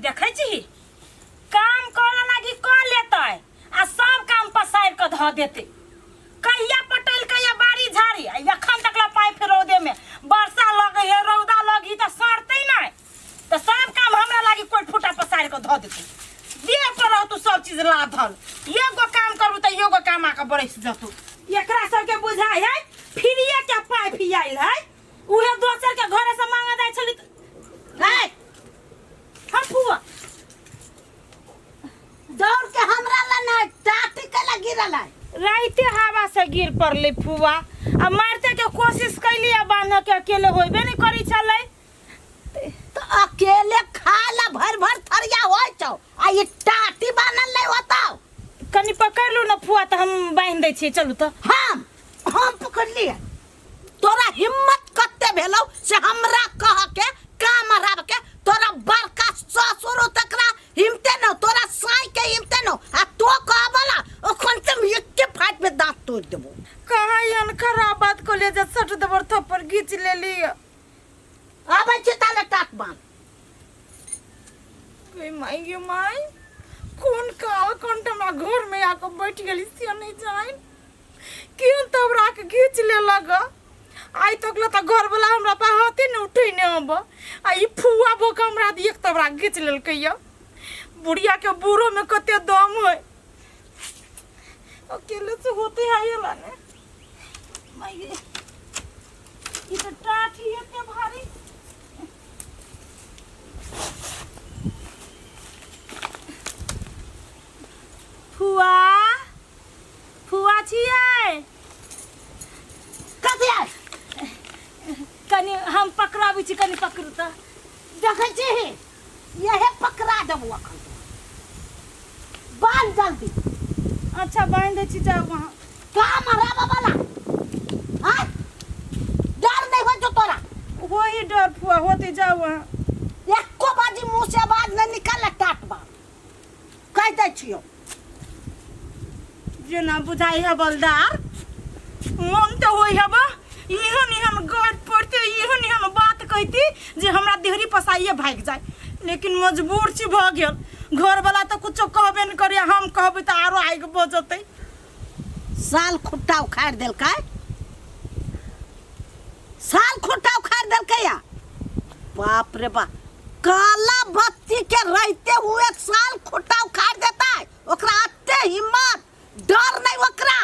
देखै छी काम करऽ लागी कऽ लेतै आ सब काम पसारि कऽ धऽ देतै कहिया पटैलकै या बाड़ी झाड़ी आ एखन तक ला पाइप रौदे में वर्षा लगै है रौदा लगी तऽ सड़तै नहि तऽ सब काम हमरा लागी कोइ फुटा पसारि कऽ धऽ देतै देह पर रहतौ सब चीज लाधल एगो काम करबू तऽ एगो काम आके बरसि जतौ एकरा सबके बुझाइ है फ्रीए के पाइप आयल है उहे दोसर के घरे से मांगे जाइ छली है हम फुआ दौड़ के हमरा ला नहीं टाटी के ला गिरल है राइते हवा से गिर पड़लै फुआ आ मारते के कोशिश कैली आ बान्ह के अकेले होइबे नहीं करी छलै तो अकेले खा ला भर भर थरिया होय छौ आ ये टाटी बान्हल नहीं होता कनि पकड़ लू ना फुआ तऽ हम बान्हि दै छियै चलू तऽ हम पकड़ लिए तोरा हिम्मत कते भेलौ से हमरा कह के काम हराब के तोरा बड़का ससुर तकरा हिम्मते न तोरा साई के हिम्मते न आ तो कह वाला ओखन से हम एके फाट में दांत तोड़ देबो कहाँ एहन खराब बात कहलियै जे सट देबर थप्पड़ घीच लेली आबै छी ताले टाट बांध गे माई गे माई कोन काल कोन हमरा घर में आके बैठ गेली से नहीं जान केहन तऽ हमरा के घीच लेलक आइ तक ले तऽ घरवला हमरा पर हाथे ने उठेने हब आ ई फुआ भऽ कऽ हमरा एक तबरा घीच लेलकै यऽ बुढ़िया के बूढ़ो में कते दम है अकेले से होते है ये लाने माई गे ई तऽ टाठी एते भारी फुआ फुआ छियै कथी आय कनि हम पकड़ाबै छी कनि पकड़ू तऽ देखै छी यहे पकड़ा देबो अखन बांध जल्दी अच्छा बान्हि दै छी जाउ अहाँ काम हराबऽ वाला आय डर नहीं होइ छौ तोरा वही डर फुआ होते जाउ अहाँ एको बाजी मुंह से आवाज नहीं निकल टाट बात कहि दै छियौ जेना बुझाइ है बलदार मन तऽ होइ हेबा एहन एहन गड़ पड़ते एहन एहन बात कहती जे हमरा देहरी पसाइए भागि जाए लेकिन मजबूर छी भऽ गेल घरवला तऽ कुछो कहबे नहि करैए हम कहबै तऽ आरो आगि भऽ जेतै साल खुट्टा उखाड़ि देलकै साल खुट्टा उखाड़ि देलकै या बाप रे बाप काला बत्ती के रहते हुए साल खुट्टा उखाड़ देता है ओकरा अत्ते हिम्मत डर नहीं ओकरा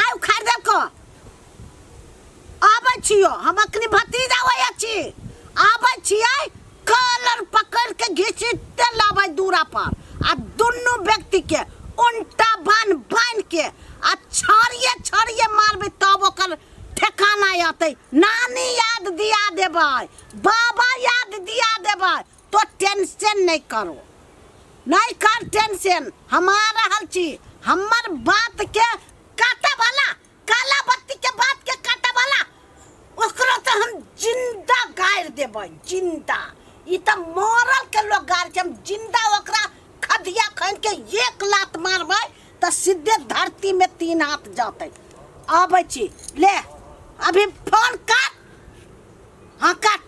आइ उखाड़ देलको आबै छियो हम अखनी भतीजा होइ छी आबै छियै कॉलर पकड़ के घिसिते लाबै दूरा पर आ दुनू व्यक्ति के उल्टा बान्ह बान्ह के आ छड़िए छड़िए मारबै तब ओकर ठेकाना अतै नानी याद दिया देबै बाबा याद दिया देबै तो टेंशन नहीं करो नहीं कर टेंशन हम आ रहल छी हमर बात के काटे वाला काला बत्ती के बात के काटे वाला ओकरो तो हम जिंदा गाड़ देबै जिंदा ई तऽ मरल के लोग गाड़ छै हम जिंदा ओकरा खदिया खन के एक लात मारबै तऽ सीधे धरती में तीन हाथ जतै आबै छी ले अभी फोन काट हाँ काट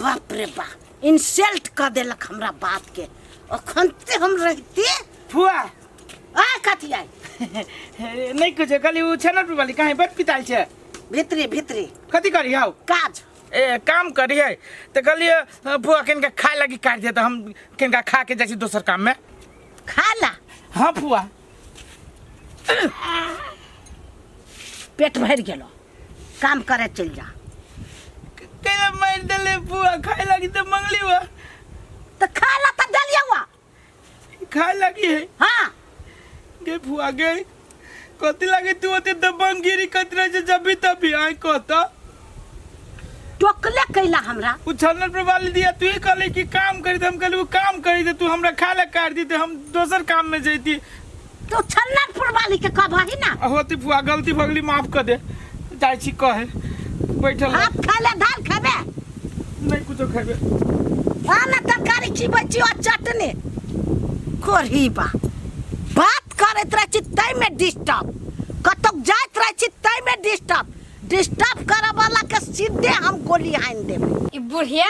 बाप रे बाप इंसल्ट कऽ देलक हमरा बात के अखन ते हम रहिते फुआ आ कथी आइ नहि कुछ कहली ओ छनर वाली कहीं बड़ पिताल छै भीतरी भीतरी कथी करी हौ काज ए काम करी है तऽ कहलियै फुआ किनका खाए लागी काटि दे तऽ हम किनका खा के जाइ छी दोसर काम में खा ला हाँ फुआ पेट भरि गेलो काम करे चलि जा कैला मारि देले फुआ खाए लागी तऽ मंगली हुआ तऽ खा ला तऽ देलियै हुआ खाए लागी है हाँ गे फुआ गे कथी लागे तू ओते दबंगगिरी करत रहे छै जब भी तब भी आइ कहता टोकले कैला हमरा उ छन्नर पर वाली दिया तू ही कहले कि काम करी त हम कहली उ काम करी त तू हमरा खाए ला काट दी त हम दोसर काम में जैती तू छन्नरपुर वाली के कहबही ना होती फुआ गलती भगली माफ कर दे जाइ छी कहे बैठल रह। भात खाय ले दाल खेबे नहीं कुछो खेबे आ ना तरकारी खिबै छी और चटनी कोरही बा बात करैत रहै छी ताहिमे डिस्टर्ब कतौ जाइत रहै छी ताहिमे डिस्टर्ब डिस्टर्ब करऽ वाला के सीधे हम गोली हानि देबै ई बुढ़िया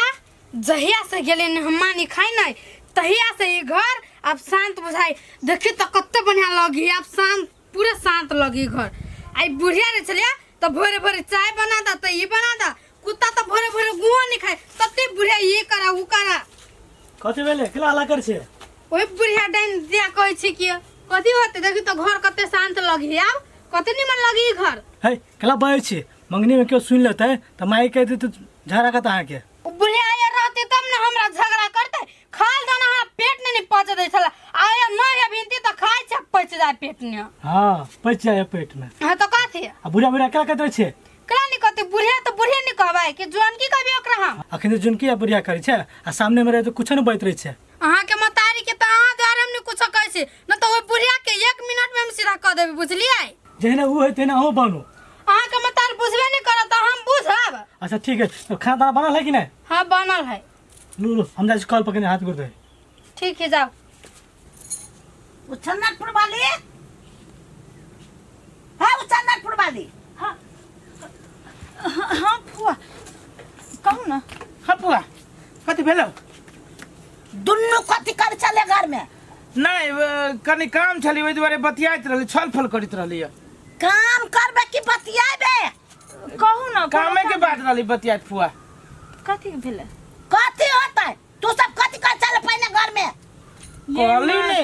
जहिया से गेलै ने हम मानी खाइ नहि तहिया से ई घर आब शांत बुझाइ। देखी तऽ कते बढ़िया लगी, आब शांत पूरा शांत लगी घर। आई बुढ़िया रे छलिया तऽ भोरे भोरे चाय बना दा तऽ ई बना दा, कुत्ता तऽ भोरे भोरे गुआ नहीं खाए तते बुढ़िया ये करा उ करा। कथी भेलै, केला हल्ला करै छै? ओहि बुढ़िया डाइन दिया कहै छी कि कथी होते। देखी तऽ घर कते शांत लगी, आब कते निमन लगी ई घर। है केला बजै छी, मंगनी में केओ सुनि लेतै तऽ माय कहि देतै झगड़ा करतै अहाँके। उ बुढ़िया आया रहते तब ने हमरा झगड़ा करते। खाल दाना हमरा पेट ने नहीं पच दै छला, आया नहीं अभिनती तऽ खाइ छै पच जाय पेट ने। हाँ पचि जाय पेट में। हाँ तो कथी आ बुढ़िया बुढ़िया केला कहैत रहै छै? केला नहीं कहते बुढ़िया तऽ बुढ़िया नहीं कहबै कि जौन की कहबै ओकरा हम। अखन तऽ जुनकी आ बुढ़िया करै छै आ सामने में रहै तऽ कुछो नहि बजैत रहै छै। अहाँ के मतारी के तऽ अहाँ द्वारे हम नहीं कुछो कहै छी न तऽ ओहि बुढ़िया के एक मिनट में हम सीधा कह देबै, बुझलियै? जहिना उ है तहिना अहूँ बनू। अहाँ के मतारी बुझबे नहीं करत तऽ हम बुझब। अच्छा ठीक है, तो खाना ताना बनल है कि नहीं? हाँ बनल है। लू लू हम जाइ छी कल पकड़ने हाथ गोड़ धोए। ठीक है जाओ। वो चंदनपुर वाली है, वो चंदनपुर वाली। हाँ हाँ फुआ कहू ना। हाँ फुआ कथी भेलौ? दुनू कथी कर चले घर में? नहीं कनी काम छली ओहि दुआरे बतियाइत रहली, छल फल करैत रहली। काम करबे कि बतियाबे? कहू ना। कामे के बात रहली बतियाइत फुआ। कथी भेलै? कथी होतै? तू सब कथी कर चले पहले घर में? कहली ने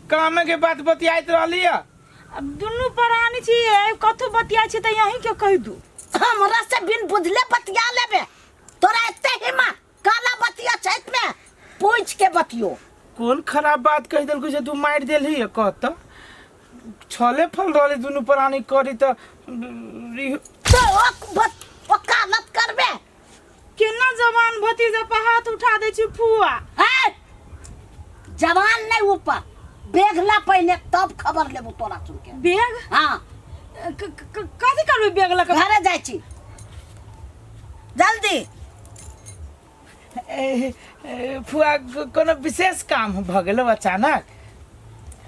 कामे के बात बतियाइत रहली। अब दुनू प्राणी छी, कथू बतिया छी तऽ यहीं के कहि दू। हमरा से बिन बुझले बतिया लेबे, तोरा एते हिम्मत? काला बतिया छैत में पूछ के बतियो। कोन खराब बात कहि देलको जे तू मारि देलही? कह तऽ छले फल रहले दुनू प्राणी करी तऽ तो वकालत करबे? केना जवान भतीजा पर हाथ उठा दै छी फुआ? है जवान नहीं, ऊपर बेगला पहने तब खबर लेबो तोरा सुन के। बेग? हाँ। कथी करबै बेग लऽ कऽ? घरे जाइ छी जल्दी। फुआ कोनो विशेष काम भऽ गेलो अचानक।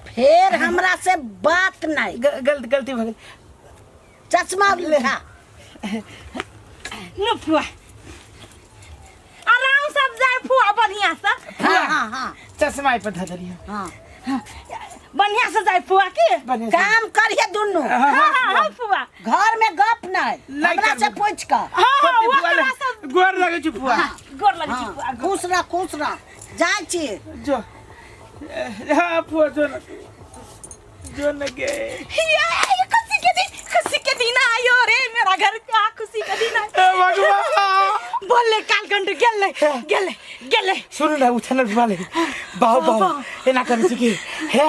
फेर हमरा से बात नहीं। गलती गलती भऽ गेल। चश्मा उठा लो फुआ, आराम से जाए फुआ, बढ़िया से। हाँ हाँ हाँ चश्मा पर धऽ देलियै। हाँ बढ़िया से जाए फुआ के बढ़िया से। काम करिए दुनू। हाँ हाँ हाँ फुआ। घर में गप नहीं, नहीं हमरा से करबै। पूछ कर। हाँ हाँ कथी फुआ ओकरा से गोर लगै छी फुआ। गोर लगै छी हाँ, फुआ। खुश रह खुश रह, जाइ छी। जो हाँ फुआ जो न जो न गे। ये खुशी के दिन, खुशी के दिन आयो रे मेरा घर का खुशी के दिन आयो। ए भगवान बोले काल घंटे गेले गेले गेले। सुनू ने उछनल वाले बाहु बाहु एना करै छी कि हे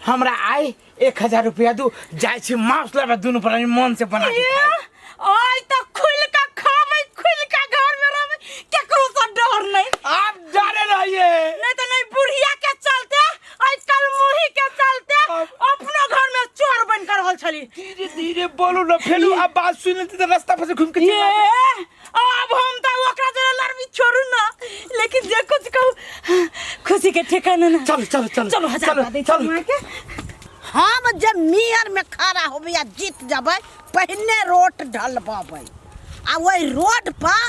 हमरा आइ 1000 रुपया दू, जाइ छी मांस लेबै दुनू प्राणी मन से बना के खाइ। आइ तऽ खुल के खाबै, खुल के घर में रहबै, केकरो से डर नहीं। आप डरे रहिए। नहीं तो नहीं बुढ़िया के चलते आइ कल मुही के चलते अपनो घर में चोर बन कर रहल छली। धीरे धीरे बोलू न फेलू, अब बात सुन लेती तो रास्ता पर से घूम के चल ये आबे। अब हम तो ओकरा जरा लड़बी छोड़ू ना, लेकिन जे कुछ कहू खुशी के ठिकाना ना। चल चल चल चलो हजार चलो रुपया दे चल माँ के। हम जब मियर में खड़ा होबे आ जीत जबै, पहिने रोड ढलबबै आ ओहि रोड पर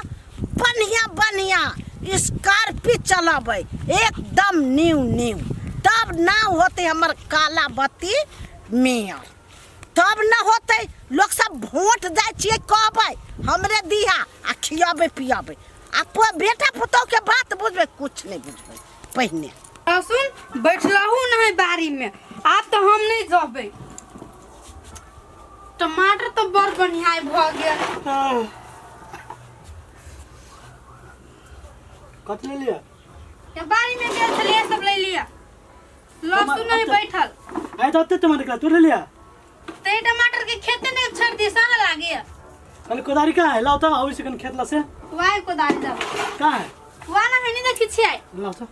बढ़िया बढ़िया स्कॉर्पियो चलबै एकदम न्यू न्यू, तब ना होते हमर काला बत्ती मेयर, तब न होते लोग सब वोट जाइ छियै कहबै हमरे दिहा आ खियाबै पियाबै आ बेटा पुतोह के बात बुझबै कुछ नहीं बुझबै पहिने। सुन बैठलहु नहीं बाड़ी में, आब तो हम नहीं जबै। टमाटर तो बड़ बढ़िया भ गेल। कथी ले लिया? ये बाड़ी में गेल छलियै सब ले लिया। लहसुन नहीं बैठल। आइ तऽ ओते टमाटर का तू ले लिया? ते टमाटर के खेते नहीं छोड़ दी सारा लागे। कल कोदारी कहाँ है? लाओ तो आबै छै कन खेत से। वाह कोदारी जाओ। कहाँ है? वाह ना है नहीं देखी छियै। लाओ तो।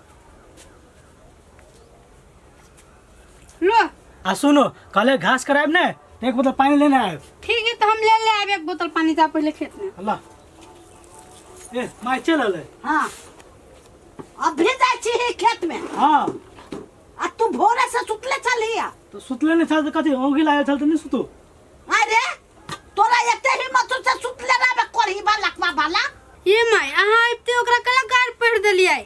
लो। आ सुनो, कल घास करायब ने तो एक बोतल पानी लेने आयब। ठीक है तो हम ले ले आएब एक बोतल पानी जा पहले खेत में। अल्लाह। ए माय चल अले। हाँ अभी जाइ छी खेत में। हाँ आ तू भोरे से सुतले चलिया। तो सुतले नहीं छल त कथी ओंघी लागल छल त नहीं सुतू? अरे तोरा एते हिम्मत से सुतले रहबे करही वाला लकवा वाला। ये my अहाँ आबिते ओकरा केना गारि पढ़ देलियै।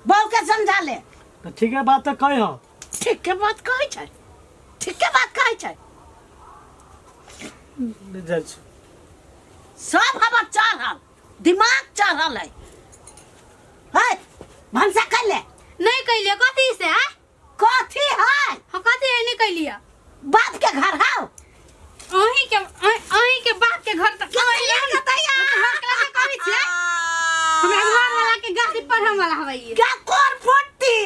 बहू के समझा ले। तऽ ठीक है बात तऽ कहि हो। ठीक के बात कहै छै, ठीक के बात कहै छै। जाइ छी। सब हमर चढ़ल दिमाग चढ़ल है। है भनसा कर ले। नहीं कैलिए कथी से आ? कथी है? हाँ कथी है नहीं कैलिए। बाप के घर हाउ। अहीं के अहीं के बाप के घर तक करै छियै। हमरा घर वाला के गाड़ी पढ़म वाला हवे ये। क्या कोर फुट्टी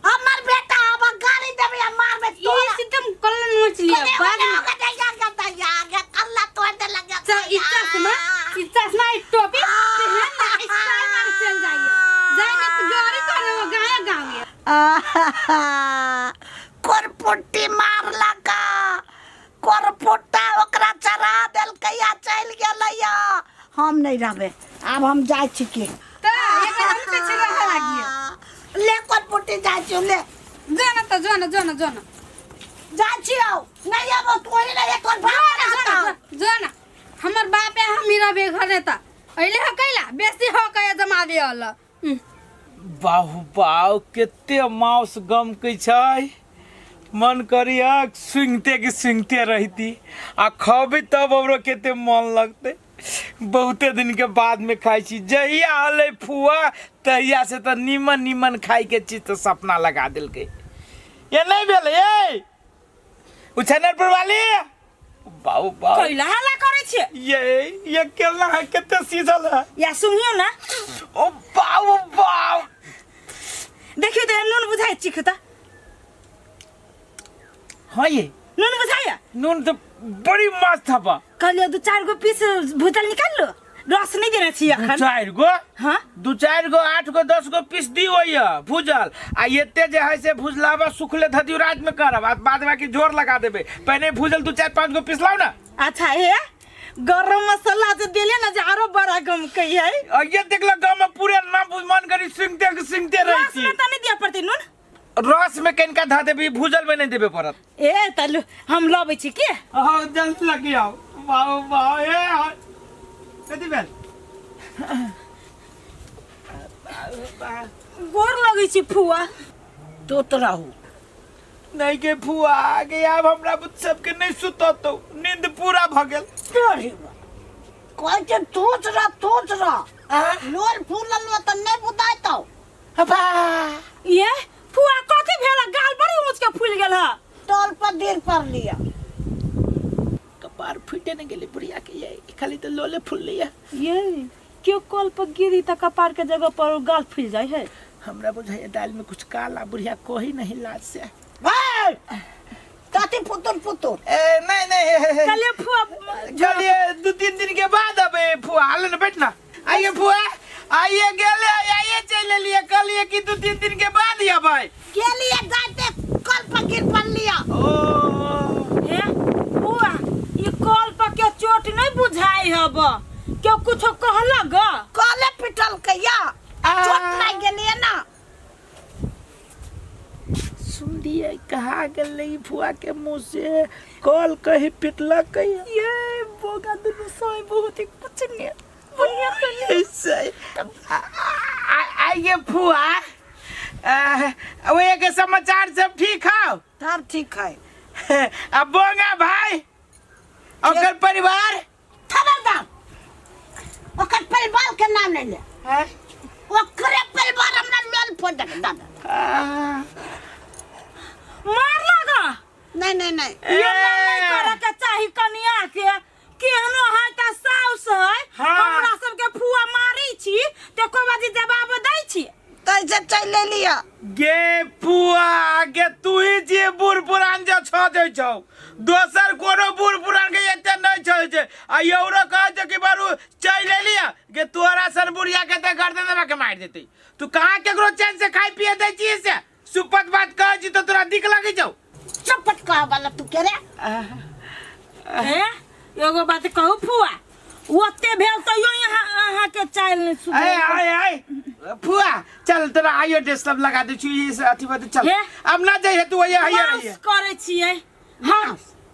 हमर बेटा अब गाड़ी देबे आ मारबे ई सिद्धम कल्ला नोच लिया बाद में। चल ई चश्मा, ई चश्मा, ई टोपी पहन ना, स्टाइल मार चल जाइए। जाए ना तो गाड़ी करे वो गाया गाँव ये। कोरपुट्टी मारलक, कोरपुट्टा ओकरा चढ़ा देलकै आ चलि गेलैया। हम नहीं रहबै आब, हम जाइ छी के त एक हम पे छे रह लागिए। ले कोरपुट्टी जाइ छी, ले जो ना त जो ना, जो ना, जो ना जाइ छी। आउ नहीं आबो तू ही नहीं तोर बाप जो ना, जो ना, हमर बाप है हम ही रहबे घरे। त अइले हो कैला बेसी हो कया जमा दे अल। बाहु बाउ, कते माउस गमकै छै, मन करिया सुनते के सुनते रहती आ खबै तब हमरो कते मन लगतै। बहुते दिन के बाद में खाइ छी। जहिया अलै फुआ तहिया से तऽ नीमन नीमन खाइ के चीज तऽ सपना लगा देलकै। ये नहीं भेलै ये उछनरपुर वाली बाबू बाबू कैला हल्ला करै छियै? ये केला है, कते सीजल है। या सुनियो ना। ओ बाबू बाबू, देखियो तऽ नून बुझाइ चिख तऽ। हाँ ये नून बुझाइया? नून तो बड़ी मस्त हबा। कहलियो दू चार गो पीस भूजल निकाल लो, रस नहीं देने छी दू अखन। चारि गो? हाँ दू चारि गो 8 गो 10 गो पीस दी होइया भूजल आ एते जे है से भुजलावा सुखले धदियो रात में करब आ बाद बाकी जोर लगा देबे। पहले भूजल 2 4 5 गो पीस लाओ ना। अच्छा हे गरम मसाला जे देले ना जे आरो बड़ा गम कही है। आ ये देखला गाँव में पूरे ना बुझ मन करी सुनते के सुनते रस रही में त नहीं दिया पड़ते नून? रस में कनिका धऽ देबी, भूजल में नहीं देबे पड़त। ए तलु हम लबै छी के। हाँ जल्दी लगी आओ। वाह वाह ए कथी भेल? गोर लगै छी फुआ। तो तो रहू नहीं के फुआ के आब हमरा सबके नहीं सुततो, नींद पूरा भ गेल। कहै छै तोच रह, तोच रह, लोल फूलल त नहीं बुझाइ तो। अबा ये फुआ कथी भेल? गाल बड़ी ऊंच के फूल गेल ह। टोल पर गिर पड़ लिया। कपार फूटे न गेले बुढ़िया के, ये खाली तो लोले फूल लिया। ये क्यों कल पर गिरी त कपार के जगह पर गाल फूल जाय है। हमरा बुझाइए दाल में कुछ काला, बुढ़िया कोही नहीं लाज से। कथी पुतुर पुतुर? ए नहीं नहीं, कल फुआ चलिए 2-3 दिन के बाद अबे फुआ हाल न बैठना। आइए फुआ आइए, गेले आइए चल लिए कल ये कि 2-3 दिन के बाद ही अबै गेलिए जाते कल पर गिर पड़ लिया। ओ हे फुआ ई कल पर के चोट नहीं बुझाई हब, क्यों कुछो कहलक ग? कले पिटल कहिया चोट लागि गेलिए ना। सुन दिए कहा गेलै फुआ के मुंह से कल कही पिटलक कहिया। ये बोगा दुनू सोय बहुत ही कुछ नहीं बढ़िया ऐसे आइए फुआ, वो के समाचार सब ठीक हो? सब ठीक है। अब बोंगा भाई ओकर परिवार? खबरदार ओकर परिवार के नाम नहीं ले। ओकरे परिवार हमरा लोल फोड़ दे दादा। मार लगा? नहीं नहीं नहीं, ये नहीं करे के चाही कनिया के, केहनो है त साउस है। हाँ। हमरा सबके फुआ मारी छी ते को बाजी जवाब दै छी। कैसे चल ले लिया गे फुआ गे, तू ही जे बूढ़ पुरान जे छ दै छौ, दोसर कोनो बूढ़ पुरान के एते नहीं छ छै। आ यौरो कह छै कि बारू चल ले लिया गे, तोरा सन बुढ़िया के ते गर्दन दबा के मार देतै। तू कहाँ केकरो चैन से खाइ पिए दै छी? से सुपत बात कह छी तो तोरा दिक लगै छौ। चपट कह वाला तू के रे? हे एगो बात कहू फुआ, ओते भेल तैयो यहाँ अहाँ के चाइल नहीं सुधरल। आय आय आय फुआ चल तोरा आइयो ड्रेस सब लगा दै छी, ई से अथी बात चल। हे? अब ना जाइ तू ओया हैया मांस रहिए। करै छियै,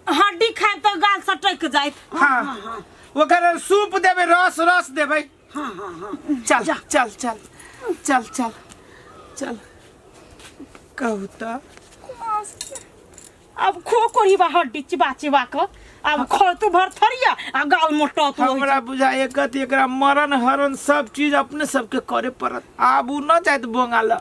हड्डी खाइ तऽ गाल सटक जाइत। हाँ ओकर सूप देबै, रस रस देबै। हाँ हाँ हाँ चल चल चल। चल चल चल कहू तऽ अब खो कोरी बा हड्डी चिबा चिबा क अब खो तू भर थरिया आ गाल मोटा तू हमरा बुझाइ कथी एकरा मरण हरण सब चीज अपने सबके करे पड़त। आब उ न जाइत बोंगा ल।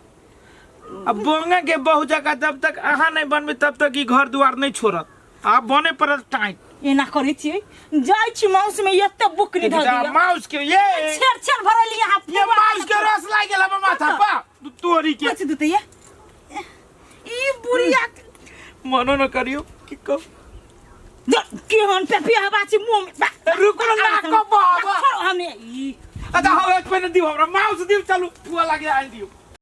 अब बोंगा के बहु जगह जब तक अहाँ नहीं बनबे तब तक ई घर दुआर नहीं छोड़त। आब बने पड़त टाइट। एना करै छियै जाइ छी माउस में एते बुकनी धऽ दिया माउस के ये छेर छेर भरल यहाँ ये माउस के रस लाग गेल हमर माथा पर तोरी के कुछ देते ये ई बुढ़िया मनो न करियो की कहू केहन पे पिहबा छी मुंह में रुकू ना, नाक बाबा। हमे ई अच्छा हम एक पहिने दियौ हमरा माउस दियौ चलू फुआ लागे आनि दियौ।